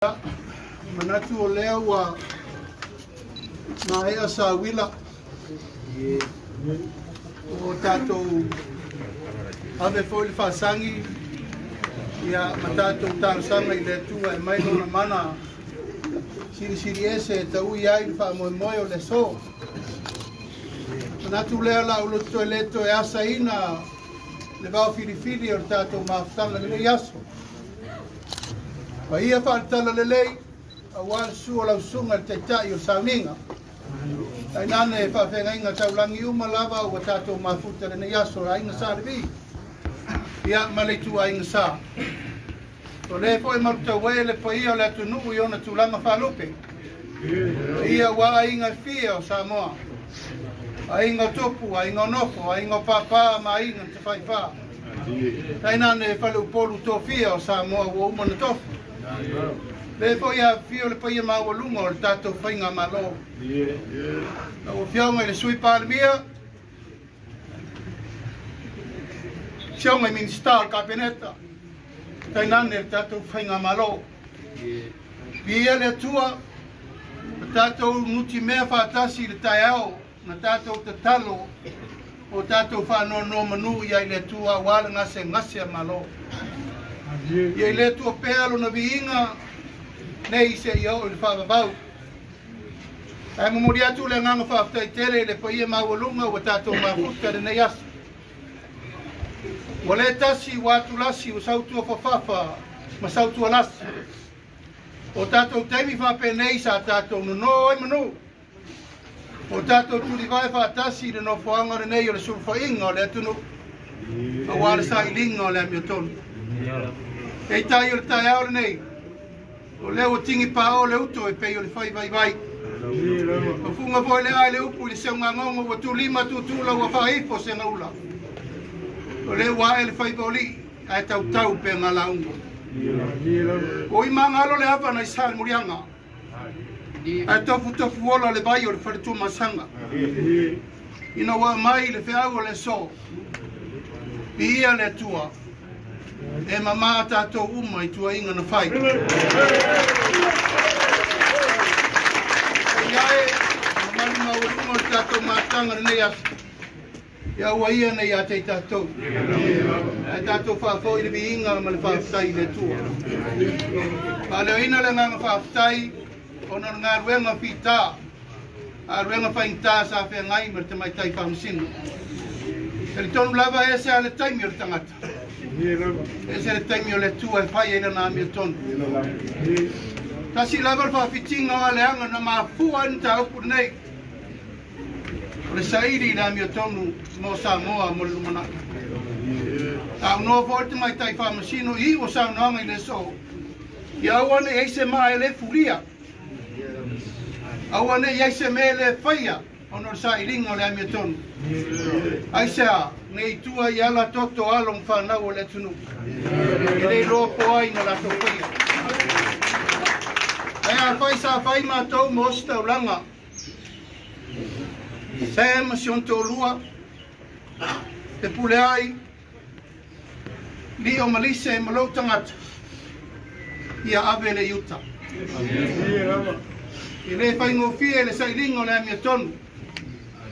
Manatu o lea ua maea sauila o tatou ave foi le faasagi ia ma tatou talosaga i le Atua e mai lona mana silisili ese e taui ai le faamoemoe o le aso. Manatu lea la ou loto e le toe asaina le vao filifili o le tatou mafutaga i lenei aso. Paia faale-talalelei aua le susu o lau susuga i le Taitai o le Sauniga. Tainane faafeagaiga taulagi uma lava ua tatou mafuta i lenei aso, le Aiga Sa Levi ia ma le ituaiga Sa. O lea foi malutaue le paia o le atunuu i ona tulaga faalupe. Paia ua aiga e fia o Samoa. Aiga o Tupu, aiga o Nofo, aiga o Papa ma aiga na Tafaifa. Tainane faleupolu tofia o Samoa ua uma na tofu. Le foi afifio le paia maualuga o le tatou faigamalo. Lau Afioga i le Sui Palemia, Afioga i Minisita o le Kapeneta, tainane le tatou faigamalo. Viia le Atua, ua tatou nutimea faatasi i le taeao na tatou tatalo o tatou faanonomanu i ai le Atua aua le gasegase a Malo. Ia i le Atua pea lona viiga nei seia oo i le faavavau. Ae momoli atu le agaga faafetai tele i le paia maualuga ua tatou mafuta i lenei aso. Ua le tasi ua atulasi ua sautua fafafa ma sautua lasi. O tatou taimi faapenei sa tatou nono ai manu. O tatou tulivae faatasi i le nofoaga lenei o le sulufaiga o le atunuu aua le sailiga o le amiotonu. Peitai o le taeao lenei, o lea ua tigi paoa le uto e pei o le fai vaivai. Ua fuga foi le ae le upu i le seugagogo ua tulima tutula ua faaifo se gaula. O lea ua ae le faiva o lii ae tautau pe galauga. Ua imagalo le ava nai sa le muliaga. Ae tofutofu ola le vai o le faletumasaga. Ina ua aumai le feau o le aso, viia le Atua, e mamā tatou uma i tuaiga na fai. Ia e, mamalu maualuga o le tatou mafutaga lenei aso. Ia aua ia ne i ia te i tatou. Ae tatou faafoi le viiga ma le faafetai i le Atua. Faaleoina le agaga faafetai ona o le galuega fita, galuega faigata sa feagai ma le tamaitai faamasino. Talitonu lava e ese lava le taimi o le tagata, ese le taimi o le Atua e fai ai lana amiotonu. Tasi lava le faafitiga o aleaga na mafua ai le mataupu lenei. O le saili i le amiotonu mo Samoa mo le lumanai. Saunoa foi le tamaitai faamasino i iu o saunoaga i le aso, ia aua ne i ai se maa e le fulia, aua ne i ai se mea e le faia ona o le sailiga o le amiotonu. Aisea, ne i tua i ala toto alo ma fanau o le atunuu, e le iloa po ai na latou faia. Ae afai sa fai matou ma ositaulaga, Sam ma si ona toalua, Fepuleai, Lio ma Lise ma lou tagata, ia ave le i uta. E le faigofie le sailiga o le amiotonu.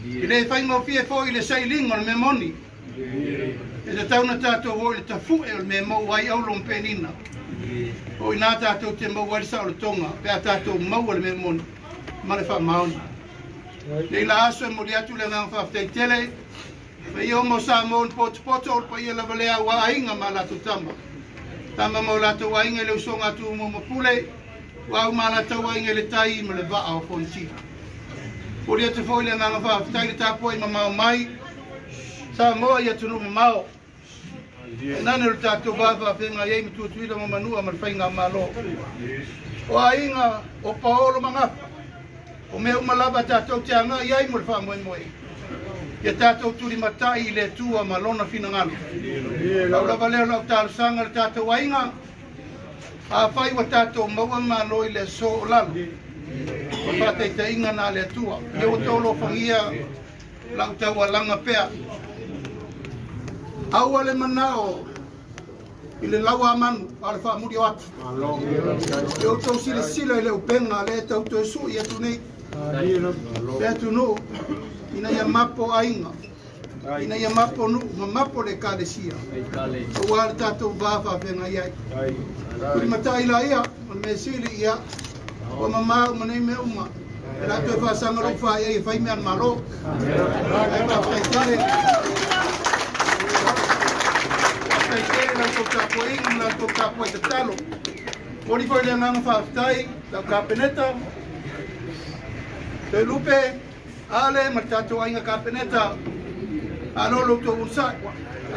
E le faigofie foi le sailiga o le mea moni. E tatau ona tatou o i le tafue o le mea e maua ai auro ma penina. O i ina tatou te maua ai le saolotoga pe a tatou maua le mea moni ma le faamaoni. Nei la aso e momoli atu le agaga faafetai tele paia uma o Samoa na potopoto, o le paia lava lea aua aiga ma latou tama. Tama ma o latou aiga i le usoga a Tumua ma Pule, ua au ma latou aiga i le tai ma le vaa o Fonoti. Momoli atu foi le agaga faafetai i le tapuai mamao mai Samoa i atunuu mamao. Tainane o le tatou va faafeagai ai ma Tutuila ma Manua ma le Faigamalo. O aiga o Paolo ma Gafa, o mea uma lava tatou te agai ai mo le faamoemoe. Ia tatou tulimatai i le Atua ma Lona finagalo. Pau lava lea o lau talosaga i le tatou aiga, afai ua tatou maua malo i le aso o lalo, o le faataitaiga na a le Atua, ia ua outou alofagia lau taualaga pea. Aua le manao I le laua manu a le faamuli o atu. E outou silasila i le upega le tau toe sui atu nei. Le atunuu ina ia mapo aiga, ina ia mapo nuu, ma mapo le ekalesia. Aua le tatou va faafeagai ai. Tulimatai laia, o le mea sili ia, ua mamā uma nei mea uma. E la toe faasaga lou faaia e fai mea a le Malo. Ae faafetai tele. Faafetai tele la outou tapuaiga ma la outou tapuai tatalo. Momoli foi le agaga faafetai lau Kapeneta, Toelupe, Ale ma le tatou aiga Kapeneta. Malo lo outou onosai.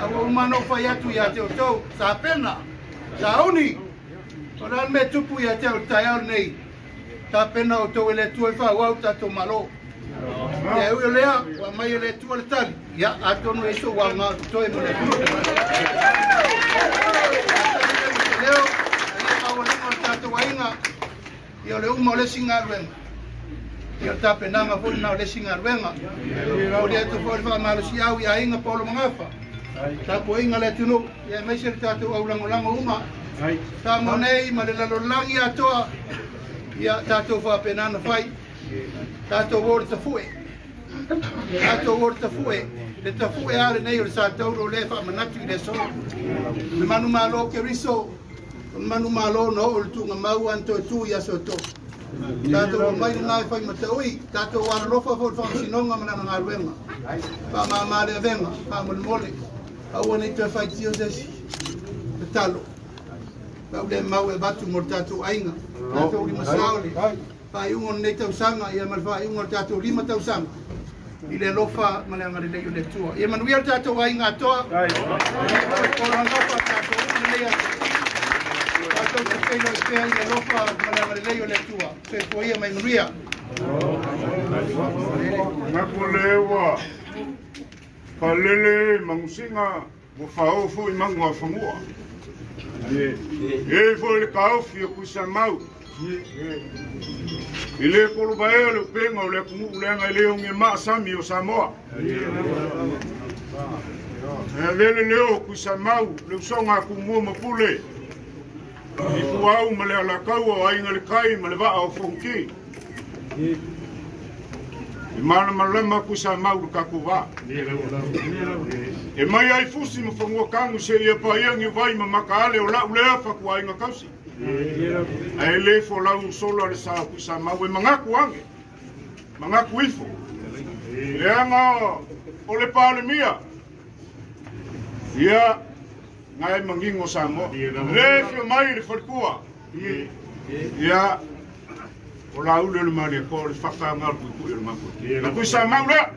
A ua uma ona ou fai atu ia te outou, Sapena, Sauni, o le a le mea e tupu ia te au i le taeao lenei, tapena outou e le Atua e faaauau le tatou Malo. Ia e ui o lea, ua aumai e le Atua le tali, ia atonu e i ai sou aoga o totoe mo le atunuu. Leo, ia maualuga o le tatou aiga, ia o le uma o le isi galuega. Ia o le tapenaga foi lena o le isi galuega. Momoli atu foi le faamalosiau i aiga Paolo Magafa, tapuaiga a le atunuu, ia aemaise le tatou aulagolago uma. Samoa nei ma le lalolagi atoa, ia tatou faapena ona fai. Tatou o le tafue. Tatou o le tafue. Le tafue a lenei o le sa tauro lea e faamanatu i le aso. Le manumalo o Keriso, o le manumalo na oo i le tuugamau a na toe tu i aso e tolu. Tatou omai lena e fai mataui, tatou alolofa foi i le faamasinoga ma lana galuega. Faamama le avega, faamolemole, aua ne i toe faitio se isi. Tatalo. Lau le mau e avatu mo le tatou aiga, tatou lima sao le faaiuga o lenei tausaga, ia ma le faaiuga o le tatou 5 tausaga i le alofa ma le agalelei o le Atua. Ia manuia le tatou aiga atoa. O le alofa tatou uma lenei aso. Tatou te feiloai pea i le alofa ma le agalelei o le Atua. Soifua ia mai manuia. Manatu le ua faalele magusiga ua faaoo foi magu a fanua. E foi le taofi o Tuisamau. I le kolovaea le upega o le atunuu leaga e le oge maa sami o Samoa. E avea le leo o Tuisamau le usoga a Tumua ma Pule i Fuau ma le Alataua o Aiga i le Tai ma le Vaa o Fonoti. E malamalama Tuisamau i le tatou vaa. E mai ai fusi ma fanua tanu seia paia Niuvai ma Mataale o lau lea fatuaiga tausi. Ae le folau sola le sa o Tuisamau e manatu ane, manatu ifo. Leaga o le Palemia, ia na e manino Samoa. Le fia mai le faletua, ia o laule o le malietoa o le fakaga o le tuitui o le matua. Na Tuisamau lea,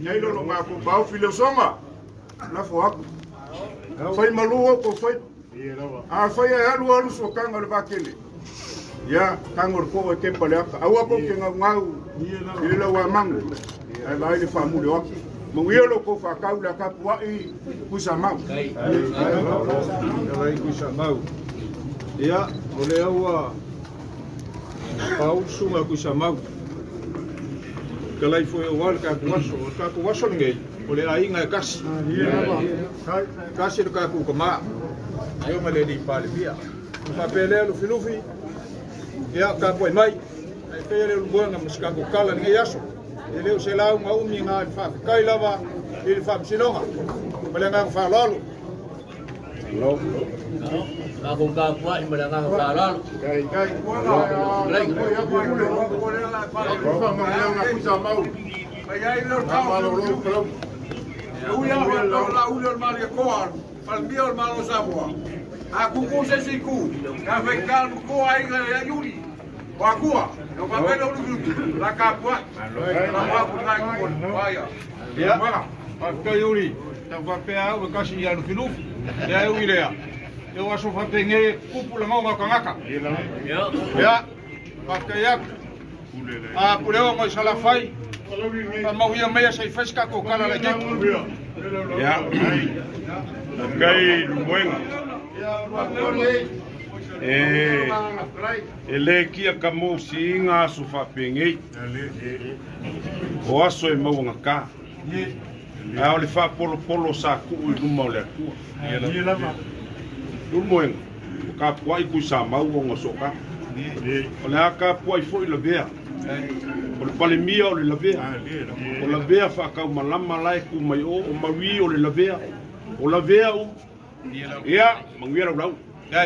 nei lo matou paofi le usoga, lafo atu. Fai malu o tou fai. A fai e alu alu suakaga o le vatele. Ia, tago le koo e tepa le ata. Aua tou te gaugau i le lau amagu. Ae vaai le faamuli o atu. Manuia lo tou faatau le atapuai Tuisamau. Alai Tuisamau. Ia, o lea ua paulu susuga Tuisamau. Talai foi aua le tatou aso. O le tatou aso lenei, o le aiga e tasi. Tasi le tatou tamā. Ia ma le alii Palemia. Faapea lea Lufilufi, ia tapuai mai. Ae faia le ulumoega ma se tatou tala lenei aso. E le o se lauga umi na le faafetai lava i le faamasinoga. Ma le agaga faaaloalo. Matou tapuai ma le agaga faaaloalo. A kuku se siku, ka whaikal ko ai ngā iuri. O akua, o papele o lutu, la kapua. La wapu ngai ko, waia. Ia, faafetai Iuli. Tau faapea au e kasi ia Lufilufi. Lea e ui lea. E o aso faapegei e tupu lagoga o tagata. Ia, faafetai atu. A puleogo i Salafai, faamauia maia se i fai se tatou tala laitiiti. Ia, faafetai Lumuega. E le kia ka mousiiga aso faapenei. O aso e mauagata. Ae o le faapolopolo sa tuu i luma o le Atua. Leulumoega ua tapua'i Tuisamau ona o sootaga. O le a tapua'i fo'i lavea. O le Palemia o le lavea. O lavea faataumalama la e tu mai o, o Maui o le lavea. O lavea uma. Ia, manuia laulau. Ia,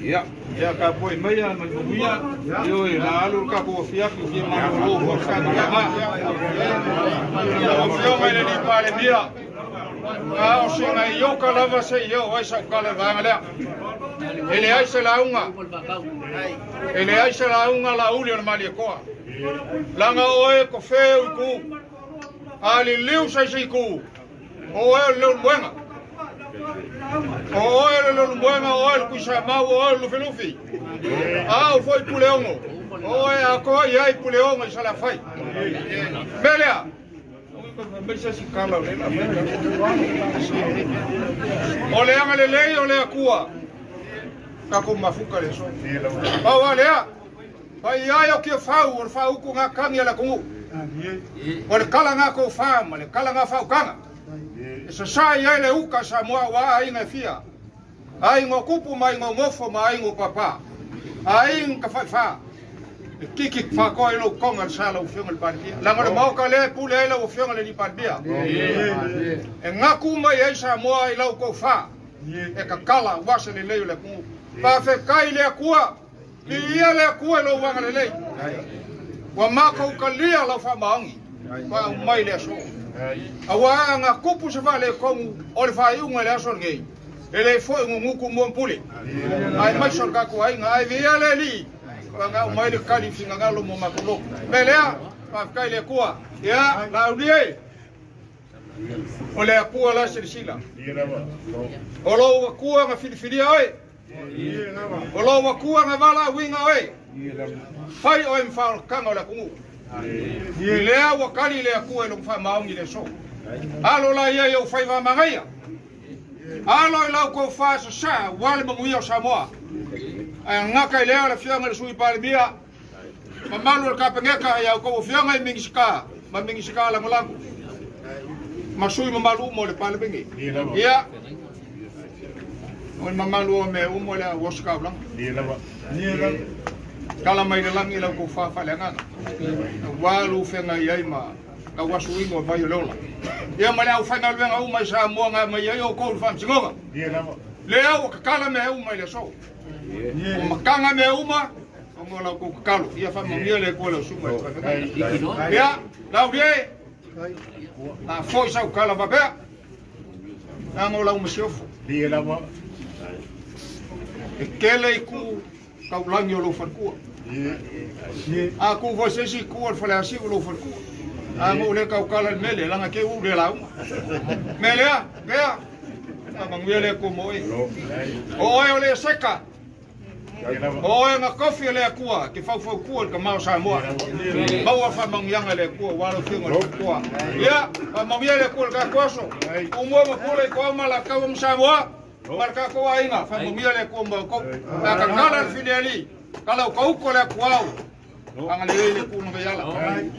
ia, ia tapuai maia ma manuia. Ioe, la alu le tatou afiafi fia malolo foi le tatou. Lau Afioga i le alii Palemia, a o se nai ioka lava se i oo ai sau tala i le vaega lea. E leai se lauga, e leai se lauga Laauli o le Malietoa. Leaga oe e tofe uitu, a liliu se isi itu, o oe o le Leulumoega. O oe o le Leulumoega, o oe o le Tuisamau, o oe o le Lufilufi. A o foi Puleogo, o oe atoa i ai Puleogo i Salafai. Mea lea, o le agalelei o le Atua, tatou mafuta le aso. Pau lava lea, fai ai o Tiafau o le faautu ngā tagi a le atunuu. O le kala ngā tofa ma le kala ngā faautaga. E sasā i ai le uta a Samoa aua aiga e fia. Aiga o tupu ma aiga o nofo ma aiga o papa. Aiga tafaifa. E kiki faatoa i lou toga le sa lau Afioga i le Palemia. Leaga o le Maota lea e pule ai lau Afioga i le alii Palemia. E gaku mai ai Samoa i lau tofa e tatala aua se lelei o le atunuu. Faafetai i le Atua, viia le Atua i lou agalelei. Ua matou talia lau faamaoni ua aumai le aso. Aua a na tupu se faaletonu o le faaiuga i le aso lenei, e le foi gugutu mua ma pule, aemaise o le tatou aiga. Ae viia le Alii ua na aumai le tali finagalo mo matou loto. O le mea lea, faafetai i le Atua. Ia, Laauli e, o le Atua la e silasila. O lou Atua na filifilia oe. O lou Atua na valaauina oe. Fai oe ma faaolataga o le atunuu. I lea ua tali le Atua i lona faamaoni i le aso. Alo la ia i ou faiva manaia. Alo i lau tofa sasaa aua le manuia o Samoa. Ae gata i lea le Afioga i le Sui Palemia, mamalu o le Kapeneta, ia outou afioga i Minisita ma Minisita Lagolago ma sui mamalu uma o le Palemene. Ia, o le mamalu o mea uma o le a ua ositaulaga. Tala mai le lagi lau tofa faaleagaga, aua lou feagai ai ma tauasuina o vai o le ola. Ia ma le aufaigaluega uma i Samoa na aumai ai outou i le faamasinoga. Lea ua tatala mea uma i le aso. Ua mataga mea uma ona o la outou tatalo. Ia faamanuia le Atua i lau susuga i le faafeagaiga. Ia, Lauli e, a foi sau tala faapea, leaga o lau masiofo. E tele itu taulagi o lou faletua. A tu foi se isi itu o le faleasiu o lou faletua. A mo le tautala i le mele, leaga te u le lauga. Mea lea, pea, faamanuia le Atua mo oe. O oe o le Eseka, o oe na tofi e le Atua ke faufautua i le tama o Samoa. Maua faamanuiaga e le Atua aua lau Afioga i le faletua. Ia, faamanuia le Atua i le tatou aso. Tumua ma pule i Toa ma Alataua ma Samoa. Ma le tatou aiga, faamanuia le Atua ma outou. A tatala le filialii, talautauto le atuao, agalelei le Atua na ala.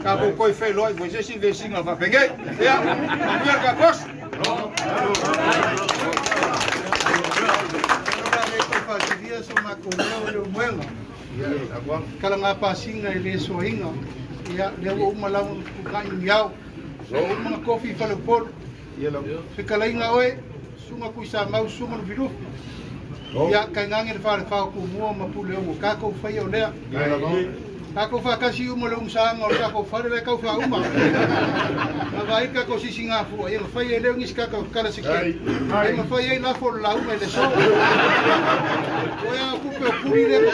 Tatou toe feiloai foi se isi vesiga faapenei. Ia, manuia le tatou aso. Faasilia so matou leo i Leulumoega. Kala ngā pasiga i le soaina. Ia, lea ua uma lava ona tutukai ni ao. Ua uma na kofi i Faleupolu. Fetalaiga oe, Susuga Tuisamau, Susuga Lufilufi. Ia, tainane le falefa o Tumua ma Puleogo, tatou faia o lea. Tatou faatasi uma le umusaaga o le tatou fale la e tau faauma. Na vaai le tatou sisigafua, ia na fai ai lea o nisi tatou kala se kei. E mafai ai lafo o le lauga i le aso. Oe a o tupe o puli lea ko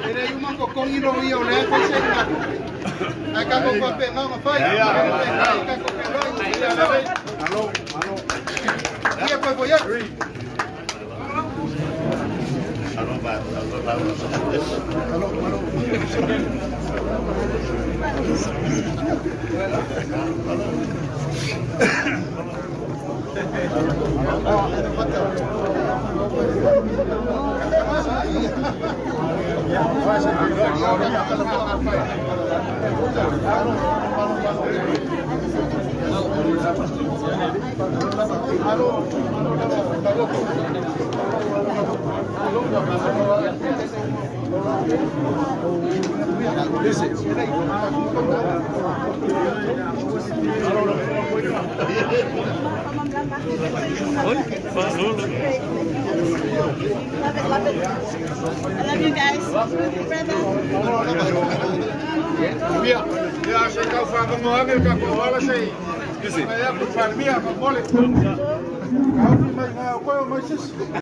E leai uma totogi loia o lea e fai se iuga tupe. Ae tatou faapena ona fai. Tatou feiloai. Ia koe foi atu. Love it, love it. I love you guys. Brother. Ia, se tau whakangoange ka ko wala se. Ia, ko whanmia, ko mole. Ka mai ngā koe o mai sisi.